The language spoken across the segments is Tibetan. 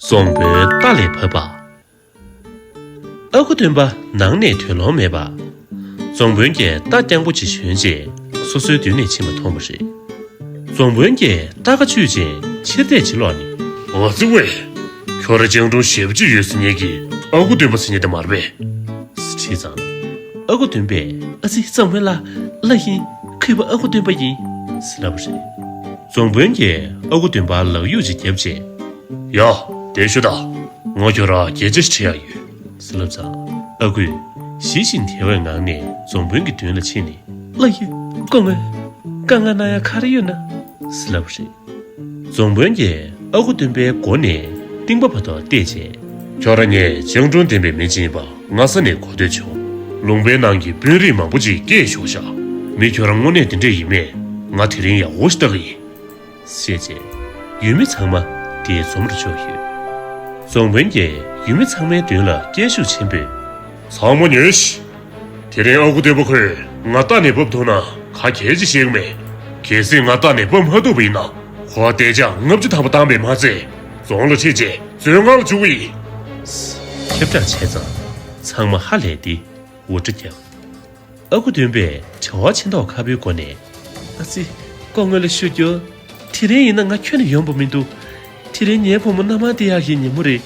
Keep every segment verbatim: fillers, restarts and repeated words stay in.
རྫོང་དཔོན་རྟ་ལས་བབས་པ། ཨ་ཁུ་སྟོན་པ་ནང་ནས་འདོན་ལོང་མེད་པ། རྫོང་དཔོན་གྱིས་རྟ་རྐྱང་པོ་ཅིག་ཞོན་རྗེས་སོ་སོའི་མདུན་ནས་ཕྱིན་པ་མཐོང་བ་རེད། རྫོང་དཔོན་གྱིས་རྟ་ཁ་གཅུས་རྗེས་ཕྱིར་བལྟས་ཕྱིར་ལོག་ནས། ཨ་ཙི་ཝེ། ཁྱོད་རང་སྤྱང་གྲུང་ཞེ་པོ་ཅིག་ཡོད་ཟེར་མཁན་གྱི་ཨ་ཁུ་སྟོན་པ་ཟེར་མཁན་དེ་མ་རེད་པས། ཟེར་དྲིས་ཙང་། ཨ་ཁུ་སྟོན་པས། ཨ་ཙི་རྫོང་དཔོན་ལགས། ལགས་ཡིན། གུས་པ་ཨ་ཁུ་སྟོན་པ་ཡིན། ཟེར་ལབ་པ་རེད། རྫོང་དཔོན་གྱིས་ཨ་ཁུ་སྟོན་པར་ལག་གཡུག་ཅིག་བརྒྱབ་རྗེས། ཡ། བསྡད་ཤོག་དང་། ང་ཁྱོད་རང་སྐད་ཆ་ཞིག་དྲི་ཡག་ཡོད། ཟེར་ལབ་ཙང་། ཨ་ཁུས་ཞི་ཞིང་དལ་བའི་ངང་ནས་རྫོང་དཔོན་གྱི་མདུན་ལ་ཕྱིན་ནས། ལགས་ཡིན། སྐུ་ངོ། དཀའ་ངལ་གནང་ཡག་ག་རེ་ཡོད་ན། ཟེར་ལབ་པ་རེད། རྫོང་དཔོན་གྱིས་ཨ་ཁུ་སྟོན་པའི་མགོ་ནས་རྟིང་པ་བར་དུ་བལྟས་རྗེས། ཁྱོད་རང་ངས་སྤྱང་གྲུང་ལྡན་པའི་མི་ཅིག་ཡིན་པ་སྔ་ས་ནས་གོ་ཐོས་བྱུང་། ལུང་པའི་ནང་གི་དཔོན་རིགས་མང་པོ་ཅིག་སྐད་ཤོར་བཞག། མི་ཁྱོད་རང་དངོས་གནས་དེ་འདྲས་ཡིན་མེད་ང་དེ་རིང་ཡག་པོ་ཞིག་ལྟ་གི་ཡིན། ཞེས་བྱས། ཡུལ་མི་ཚང་མ་དེར་འཛོམས་རུ་ཕྱོགས་ཡོད། རྫོང་དཔོན་གྱིས་ཡུལ་མི་ཚང་མའི་མདུན་ལ་སྐད་ཤུགས་ཆེན་པོས། ཚང་མ་ཉོན་ཞིག། དེ་རིང་ཨ་ཁུ་སྟོན་པ་ཁོས་ང་རྟ་ནས་བབས་ཐུབ་ན་ཁ་གྱེས་ཅིག་བཤད་གི་མེད། གལ་སྲིད་ང་རྟ་ནས་བབས་མ་ཐུབ་པ་ཡིན་ན་ཁོ་ལ་དེ་ལྕགས་ལྔ་བཅུ་ཐམ་པ་བཏང་བས་མ་ཚད་རྫོང་ལ་ཁྲིད་རྗེས་བཙོན་ཁང་ལ་བཅུག་གི་ཡིན། ཁྱབ་བསྒྲགས་བྱས་ཙང་ཚང་མ་ཧ་ལས་ཏེ་འུར་སྒྲ་བརྒྱབ། ཨ་ཁུ་སྟོན་པས་བྲེལ་བ་ཆེ་མདོག་ཁ་པོའི་སྒོ་ནས། ཨ་ཙི། སྐུ་ངོ་ལ་ཞུ་རྒྱུ། དེ་རིང་ཡིན་ན་ང་ཁྱོན་ནས་ཡོང་པ་མི་འདུག། དེ་རིང་ངའི་བུ་མོ་མནའ་མ་སྟེར་ཡག་གི་ཉིན་མོ་རེད།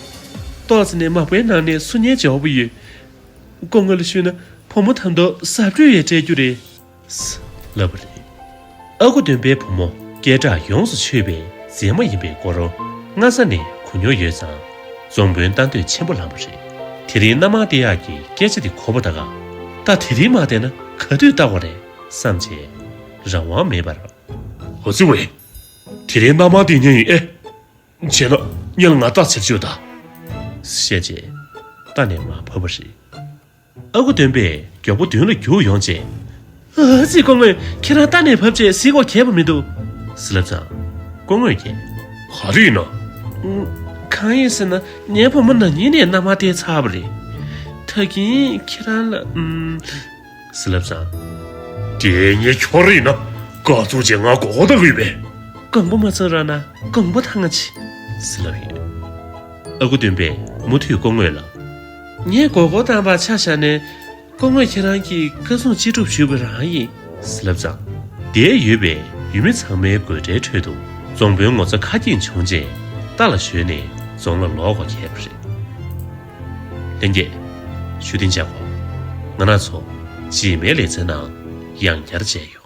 ཏོག་ཙམ་ནས་མ་པའི་ནང་ནས་སུ་ཉལ་འཇོག་པ་ཡོད། སྐུ་ངོ་ལ་ཞུས་ན་བུ་མོ་ཐམ་ཐོ་ཟ་འབྲུ་ཡས་སྤྲད་རྒྱུ་རེད། ལབ་པ་རེད། ཨ་ཁུ་སྟོན་པའི་བུ་མོ་སྐད་གྲགས་ཡོངས་སུ་ཆོད་པའི་མཛེས་མ་ཡིན་པའི་སྐོར་སྔ་ས་ནས་གོ་མྱོང་ཡོད་ཙང་། རྫོང་དཔོན་ལྟ་འདོད་ཆེན་པོ་ལངས་པ་རེད། དེ་རིང་མནའ་མ་སྟེར་ཡག་གི་སྐད་ཆ་དེ་གོ་བ་ད་ག། ད་དེ་རིང་མ་བསྡད་ན་ག་དུས་བཏང་བ་རེད་བསམ་བྱས་རང་དབང་མེད་པར། ཨ་ཙི་ཝེ། དེ་རིང་མནའ་མ་སྟེར་མཁན་ཡིན་ཨེ། བྱས་ན་ངས་ལ་ང་རྟ་འཚོལ་བཅུག་ད། ཞེས་བྱས་རྟ་ནས་མར་བབས་པ་རེད། ཨ་ཁུ་སྟོན་པས་མགྱོགས་པོ་མདུན་ལ་རྒྱུགས་ཡོང་རྗེས། ཨ་ཙི་སྐུ་ངོ་ཁྱེད་རང་རྟ་ནས་བབས་རྗེས་གཟིགས་སྐོར་གྱེས་པ་མི་འདུག། ཟེར་ལབ་ཙང་། སྐུ་ངོས་ཀྱིས། ག་རེ་ཡིན་ན། གང་ཡིན་ཟེར་ན་ངའི་བུ་མོ་ན་ནིང་ནས་མནའ་མ་སྟེར་ཚར་བ་རེད། ད་གིན་ཁྱེད་རང་ལ་ཨུམ། ཟེར་ལབ་ཙང་། དེ་ངས་ཁྱོད་རེད་ན་དགའ་ཚོར་ཅན་ང་མགོ་སྐོར་བཏང་གི་ཡོད་པས། དགོངས་པ་མ་ཚོམ་ར་ན་དགོངས་པ་ཐང་ང་ཆི། ཟེར་ལབ་ཡོད། ཨ་ཁུ་སྟོན་པས་མུ་མཐུད་སྐུ་ངོ་ལ། ངས་མགོ་སྐོར་བཏང་བ་ཆ་བཞག་ནས་སྐུ་ངོ་ཁྱེད་རང་གིས་བཀའ་གསུང་ཅི་སྒྲུབ་ཞུས་པ་རང་ཡིན། ཟེར་ལབ་ཙང་། དེར་ཡོད་པའི་ཡུལ་མི་ཚང་མའི་དགོད་སྒྲའི་ཁྲོད་དུ་རྫོང་དཔོན་ངོ་ཚ་ཁ་སྐྱེངས་བྱུང་རྗེས་རྟ་ལ་ཞོན་ནས་རྫོང་ལ་ལོག་དགོས་ཁེལ་བ་རེད། ལྷན་རྒྱས། ཞུ་རྟེན་བཅར་གོ། ང་རང་ཚོ་རྗེས་མའི་ལེ་ཚན་ནང་ཡང་བསྐྱར་མཇལ་ཡོང་།